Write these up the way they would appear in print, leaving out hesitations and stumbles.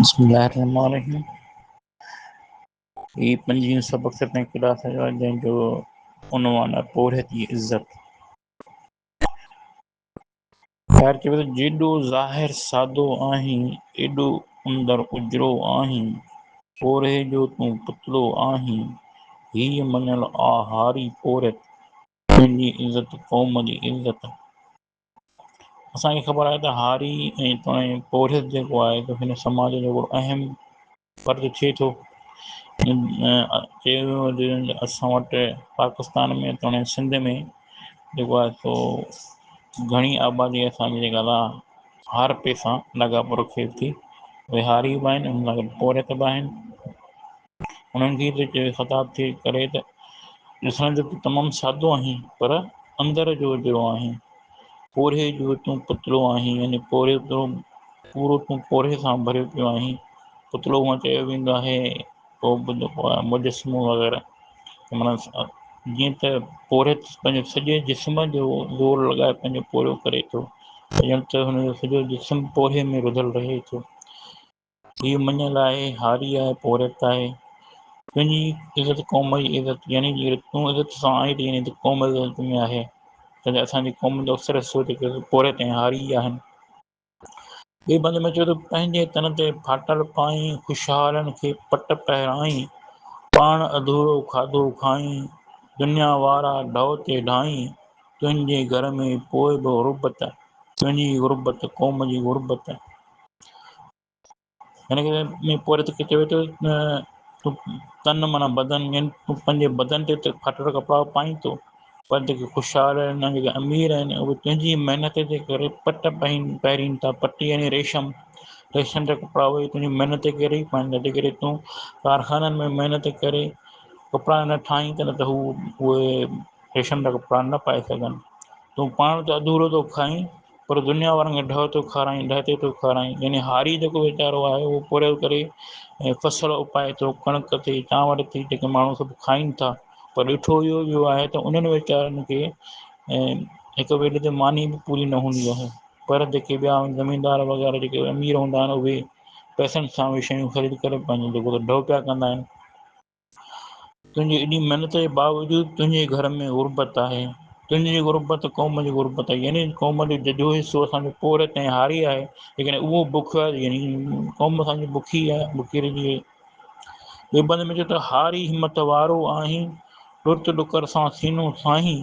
بسم الله الرحمن الرحيم. هي پنجين سبق ستين ڪلاس جو آهي، جنهن جو عنوان آهي پورهيت جي عزت. خير چوي ٿو، جيڏو ظاهر سادو آهين، ايڏو اندر اجرو آهين، پورهيي جو تون پتلو آهين، هيء مڃيل آ هاري پورهيت، تنهنجي عزت قوم جي عزت. اسان کي خبر آهي ته هاري ۽ توڻي پورهيت جيڪو آهي ته هن سماج جو هڪڙو اهم فرد ٿئي ٿو. چيو ويو اسان وٽ پاڪستان ۾ توڻي سنڌ ۾ جيڪو آهي سو گهڻي آبادي اسانجي جيڪا هارپي سان لاڳاپو رکي ٿي. اهي هاري به آهن ان سان گڏ پورهيت به آهن. انهن کي ٿو چوي خطاب ٿي ڪري ته ڏسڻ جو تون تمام سادو آهين پر اندر جو اجرو آهين. پورهيي جو تون پتلو آهين يعني پورهيو تون پورو تون پورهيي سان ڀريو پيو آهين. پتلو هونء چيو ويندو آهي ڪو به جيڪو آهي مجسمو وغيره معنيٰ جيئن ته پورهيت پنهنجو سڄي جسم جو زور لڳائي پنهنجو پورهيو ڪري ٿو ڄڻ ته هن جو سڄو جسم پورهيي ۾ رڌل رهي ٿو. هيء مڃيل آهي، هاري آهي، پورهيت آهي. تنهنجي عزت قوم جي عزت يعني جيڪڏهن تون عزت سان آهين ته يعني ته قوم عزت ۾ آهي. ڇو ته اسان جي قوم جو اڪثر حصو جيڪي پورهيت ۽ هاري ئي آهن. ٻئي بند ۾ چيو ته پنهنجي تن تي ڦاٽل پائين، خوشحالن کي پٽ پهرائين، پاڻ اڌورو کاڌو کائين، دنيا وارا ڍؤ تي ڍائين، تنهنجي گهر ۾ پوء به غربت، تنهنجي غربت قوم جي غربت. هن کي ۾ پورهيت کي چوي ٿو تون تن معنيٰ بدن يعني تون پنهنجي بدن تي ته ڦاٽل ڪپڙا پائين ٿو پر جيڪي خوشحال آهن جيڪي امير آهن اهي تنهنجي محنت جي ڪري پٽ پائين پهرين ٿا پٽ يعني ريشم ريشم جا ڪپڙا اهي تنهنجي محنت جي ڪري ئي پائين ٿا جي ڪري تون ڪارخانن ۾ محنت ڪري ڪپڙا نه ٺاهين ته نه ته هو اهي ريشم جا ڪپڙا نه پائي سگهن. تون پاڻ ته اڌورو ٿو کائين پر دنيا وارن کي ڍء ٿو کارائين، ڍء تي ٿو کارائين. يعني هاري جيڪو ويچارو آهي اهو پورهيو ڪري ۽ فصل اپائي ٿو، ڪڻڪ ٿي، چانور ٿي، جيڪي ماڻهو سڀ کائين ٿا پر ڏٺو اهو ويو آهي ته انهن ويچارن کي هڪ ويلي تي ماني به پوري نه هوندي آهي پر جيڪي ٻيا زميندار وغيره جيڪي امير هوندا آهن اهي پئسن سان اهي شيون خريد ڪري پنهنجو جيڪو ڍء پيا ڪندا آهن. تنهنجي ايڏي محنت جي باوجود تنهنجي گهر ۾ غربت آهي. تنهنجي غربت قوم جي غربت آهي. يعني قوم جو ججهو حصو اسان جو پورهيت ۽ هاري آهي. جيڪڏهن اهو بکيو آهي يعني قوم اسان جي بکي آهي، بکي رهجي وئي. ٻئي بند ۾ چيو ته هاري همت وارو آهين، ڏرت ڏڪر سان سينو ساهين،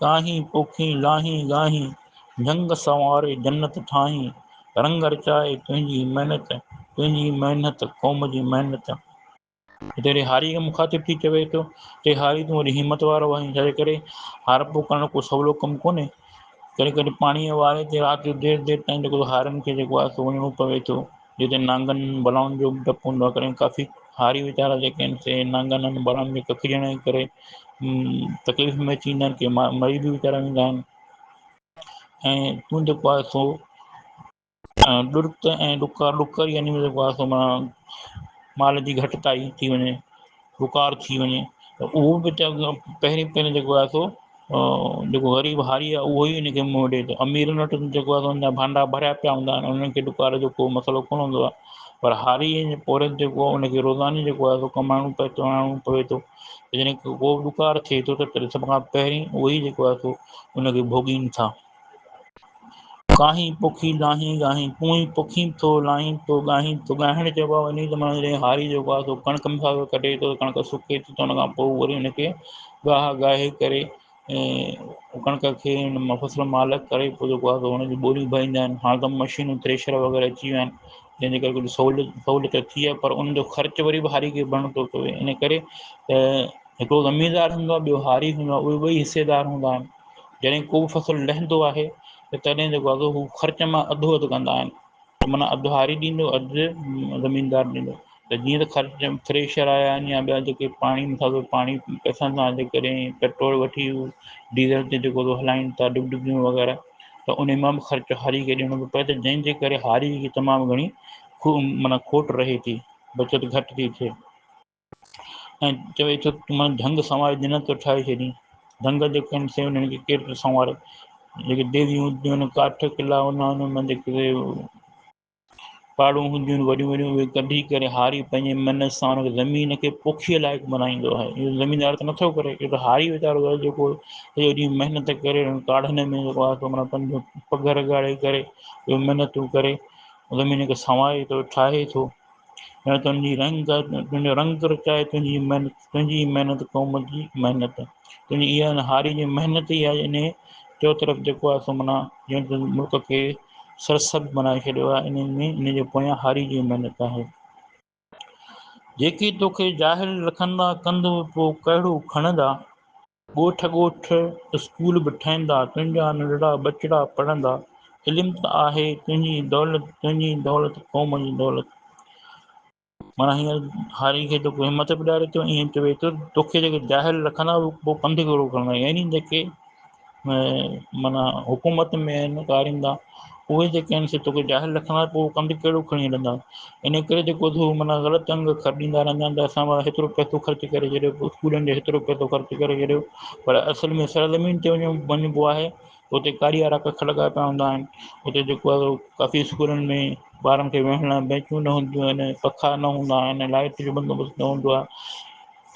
ڪاهين پوکين لاهين ڳاهين، جهنگ سنواري جنت ٺاهين، رنگ رچائي تنهنجي محنت، تنهنجي محنت قوم جي محنت. هتي وري هاريء کي مخاطب ٿي چوي ٿو ته هاري تون وڏي همت وارو آهين، ڇا جي ڪري هارپو ڪرڻ ڪو سولو ڪم ڪونهي. ڪڏهن ڪڏهن پاڻيء واري تي رات جو دير دير تائين جيڪو هارين کي جيڪو آهي سو وڃڻو پوي ٿو، جتي نانگن بلائن جو به ڊپ هوندو آهي. ڪڏهن ڪافي هاري ويچارا جيڪي آهن سي نانگن ۽ بلائن جي ڪکجڻ جي ڪري تڪليف ۾ اچي ويندا آهن، ڪي مري به ويچارا ويندا آهن ۽ تون جيڪو آهي سو ڏرت ۽ ڏڪار، ڏڪر يعني جيڪو آهي سو معنيٰ مال جي گهٽتائي ٿي وڃي، ڏڪار ٿي وڃي ته اهو به پهرين پهرين جيڪو آهي سو جيڪو غريب هاري آهي اهو ئي ان کي منهن ڏئي ٿو. اميرن وٽ جيڪو آهي سو ان جا ڀانڊا ڀريا پيا هوندا آهن، انهن کي ڏڪار جو ڪو مسئلو ڪونه هوندو آهي پر هاري ۽ پورهيت جيڪو آهي ان کي روزاني جيڪو آهي سو ڪمائڻو پئي ٿو آڻڻو پوي ٿو. جڏهن ڪو ڏڪار ٿئي ٿو ته سڀ کان پهرين اهي ئي جيڪو آهي سو ان کي ڀوڳين ٿا. ڪاهين پوکي لاهين ڳاهين، تون ئي پوکين ٿو لاهين ٿو ڳاهين ٿو. ڳاهڻ چئبو آهي وڃي ته معنيٰ جڏهن هاري جيڪو آهي سو ڪڻڪ مثال طور ڪڍي ٿو ڪڻڪ سڪي ٿي ته ان کان پوء وري ان کي گاهه ڳاهي ڪري ۽ ڪڻڪ کي ان مان فصل مان الڳ ڪري پوء جيڪو آهي سو ان جون ٻوريون ڀريندا آهن. هاڻ ته مشينون ٿريشر وغيره اچي ويا آهن جنهن جي ڪري ڪجهه سهوليت سهوليت ٿي آهي پر ان جو خرچ وري به هاري کي ڀرڻو ٿو پوي ان ڪري ته هڪڙو زميندار هوندو آهي ٻيو هاري هوندو آهي اهي ٻئي حصيدار هوندا آهن. جڏهن ڪو به فصل لهندو آهي ته تڏهن جيڪو آهي هو خرچ مان اڌو اڌ ڪندا آهن ته معنيٰ اڌ هاري ڏيندو اڌ زميندار ڏيندو ته جيئن ته خرچ ٿريشر آيا آهن يا ٻيا جيڪي پاڻي مثال طور پاڻي پئسن سان جيڪڏهن پيٽرول وٺي ڊيزل تي جيڪو هلائين ٿا ڊگ ڊگيون وغيره ته ان مان به خرچ هاري کي ڏيڻو ٿو پئي ته جنهن جي ڪري هاري کي تمام گهڻي معنيٰ کوٽ رهي ٿي بچت گهٽ ٿي ٿئي. ۽ چوي ٿو ته مان جهنگ سنواري جنت ٿو ٺاهي ڇڏين. جهنگ جيڪي آهن سي انهن کي ڪير ٿو سنواري؟ جيڪي ديويون هونديون آهن، ڪاٺ قلعا هوندا آهن، انهن مان جيڪي پاڙون هونديون آهن وڏيون وڏيون اهي ڪڍي ڪري هاري پنهنجي محنت سان ان کي زمين کي پوکيء لائق بنائيندو آهي. اهو زميندار ته نٿو ڪري، اهو ته هاري ويچارو آهي جيڪو سڄو ڏينهن محنت ڪري انهن ڪاڙهن ۾ جيڪو آهي سو معنيٰ پنهنجو پگهر ڳاڙي ڪري اهو محنتون ڪري زمين کي سنواري ٿو ٺاهي ٿو. ڄڻ تنهنجي رنگ تنهنجو رنگ رچائي تنهنجي محنت تنهنجي محنت قوم جي محنت تنهنجي اها هاري جي محنت ئي آهي انهي چوطرف جيڪو آهي سو معنيٰ جيئن ته ملڪ کي سرسبز بنائي ڇڏيو آهي انهن ۾ ان جي پويان هاري جي محنت آهي. جيڪي توکي جاهل رکندا ڪنڌ به پوء ڪهڙو کڻندا. ڳوٺ ڳوٺ اسڪول به ٺهندا، تنهنجا ننڍڙا ٻچڙا پڙهندا. علم ته آهي تنهنجي دولت، تنهنجي دولت قوم جي دولت. معنيٰ هينئر هاري کي جيڪو همت به ڏياري ٿو ائين چوي ٿو توکي جيڪي جاهل رکندا اهي پوء پنڌ ڪهڙو کڻندا يعني جيڪي معنيٰ حڪومت ۾ آهن ڪارندا اهي جيڪي آهن سي توکي جاهل رکندا پوء ڪنڌ ڪهڙو کڻي هلندا ان ڪري جيڪو ٿو معنيٰ غلط انگ اکر ڏيندا رهندا آهن ته اسان هيترو پئسو خرچ ڪري ڇڏيو اسڪولن جو هيترو پئسو خرچ ڪري ڇڏيو پر اصل ۾ سرزمين تي وڃو وڃبو آهي اتي ڪاريارا ڪک لڳا پيا هوندا آهن اتي جيڪو آهي ڪافي اسڪولن ۾ ٻارن کي ويهڻ لاء بينچون نه هونديون آهن پکا نه هوندا آهن لائٽ جو بندوبست نه هوندو آهي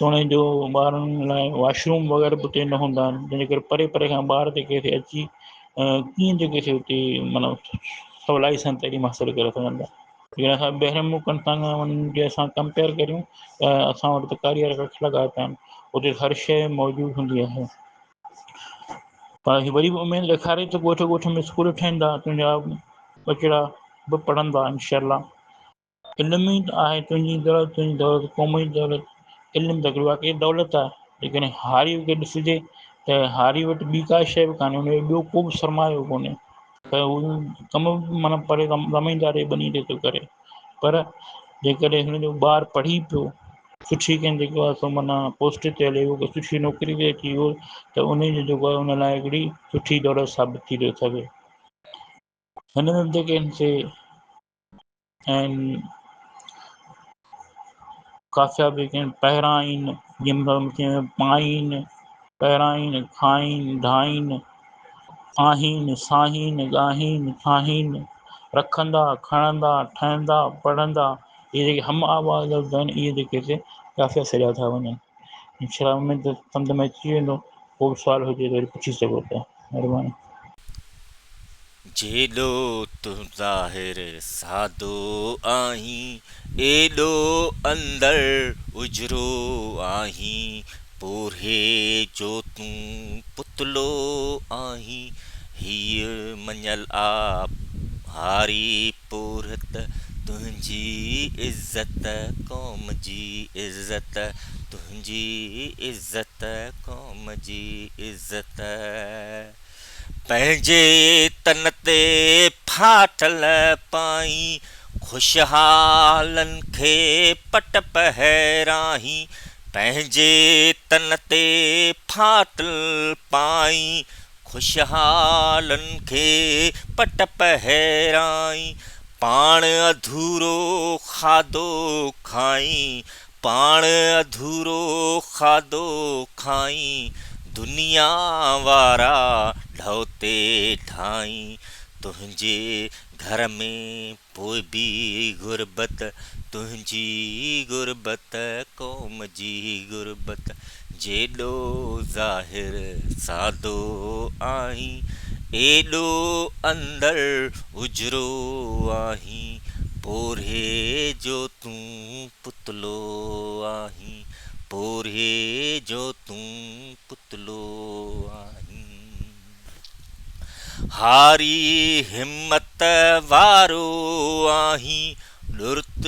توڻي جو ٻارن لاء واش روم وغيره به اتي نه هوندا آهن جنهن جي ڪري پري پري کان ٻار جيڪي هتي اچي ڪيئن جيڪي سي اتي معنيٰ سولائي سان تعليم حاصل ڪري سگهن ٿا جيڪڏهن اسان ٻاهرين ملڪن سان انهن کي اسان ڪمپيئر ڪريون ته اسان وٽ ته ڪاري وارا ڪک لڳا پيا آهن اتي هر شيء موجود هوندي آهي پر هي وري به اميد ڏيکاري ته ڳوٺ ڳوٺ ۾ اسڪول ٺهندا تنهنجا ٻچڙا به پڙهندا انشاء الله. علم ئي ته آهي تنهنجي دولت، تنهنجي دولت قوم جي دولت، علم ته هڪڙي واقعي دولت آهي، جيڪڏهن هاري کي ڏسجي ته هاري وٽ ٻي ڪا شيء به ڪانهي، ان جو ٻيو ڪو به سرمايو ڪونهي ته هو ڪم به معنيٰ پري زمينداري ٻني تي ٿو ڪري پر جيڪڏهن هن جو ٻار پڙهي پيو سٺي ڪنهن جيڪو آهي سو معنيٰ پوسٽ تي هلي ويو سٺي نوڪري تي اچي ويو ته ان جو جيڪو آهي ان لاء هڪڙي سٺي دولت ثابت ٿي ٿو سگهي. هن ۾ به جيڪي آهن سي ۽ قافيا به ڪين پهرائين جن پائين پهرائين کائين ڍائين آهين ساهين ڳاهين ٺاهين رکندا کڻندا ٺهندا پڙهندا اهي جيڪي هم آواز لفظ آهن اهي جيڪي سي قافيا سڏيا ٿا وڃن. انشاء الله اميد ته سمجهه ۾ اچي ويندو. ڪو به سوال هجي ته وري پڇي سگهو ٿا. مهرباني. جيڏو تون ظاهر سادو آهين، ايڏو اندر اجرو آهين، پورهيي جو تون پتلو آهين، هيء مڃيل آ هاري پورهيت تنهنجي عزت قوم جي عزت تنهنجي عزت قوم جي عزت پنهنجي تن تي ڦاٽل پائين خوشحالن کي پٽ پهرائين پنهنجي تن تي ڦاٽل پائين خوشحالن کي پٽ پهرائين، پاڻ اڌورو کاڌو کائين، پاڻ اڌورو کاڌو کائين، دنيا وارا ڍؤ تي ڍائين، تنهنجي گهر ۾ پوء به غربت، تنهنجي غربت قوم جي غربت، جيڏو ظاهر سادو آهين، ايڏو اندر اجرو آهين، پورهيي جو تون پتلو آهين، پورهيي جو تون پتلو آهين. هاري همت وارو آهين، ڏرت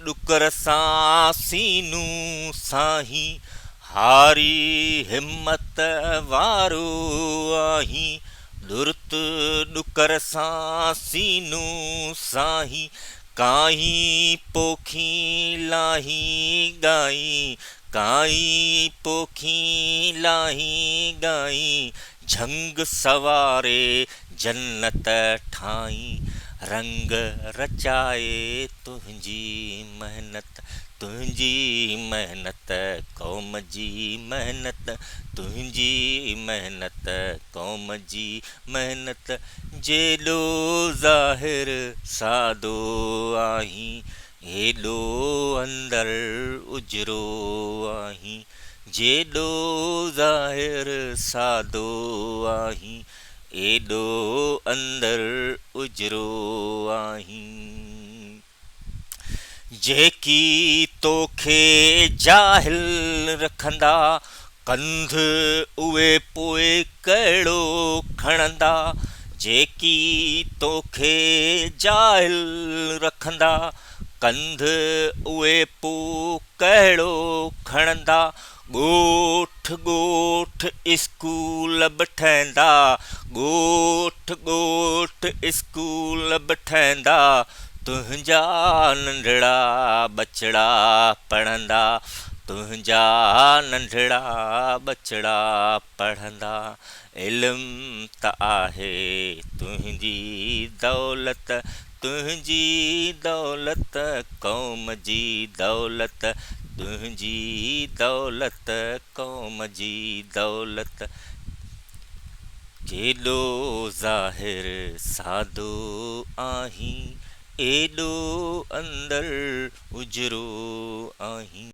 ڏڪر سان سينو ساهين. هاري همت وارو آهين، ڏرت ڏڪر سان سينو ساهين. ڪاهين پوکين لاهين ڳائين، ڪاهين پوکين لاهين ڳائين، جهنگ سواري جنت ٺاهين، رنگ رچائي تنهنجي محنت، تنهنجي محنت قوم جي محنت تنهنجي محنت قوم جي محنت جيڏو ظاهر سادو آهين ايڏو اندر اجرو آهين جيڏو ظاهر سادو آهين ايڏو اندر اجرو آهين. جيڪي توکي جاهل رکندا، ڪنڌ اهي پوء ڪهڙو کڻندا. جيڪي توکي جاهل رکندا، ڪنڌ اهي پوء ڪهڙو کڻندا. ڳوٺ ڳوٺ اسڪول به ٺهندا، ڳوٺ ڳوٺ اسڪول به ٺهندا، تنهنجا ننڍڙا ٻچڙا پڙهندا، تنهنجا ننڍڙا ٻچڙا پڙهندا، علم ته آهي تنهنجي دولت، تنهنجي دولت قوم جي دولت، تنهنجي دولت قوم جي دولت، جيڏو ظاهر سادو آهين، ايڏو اندر اجرو آهين.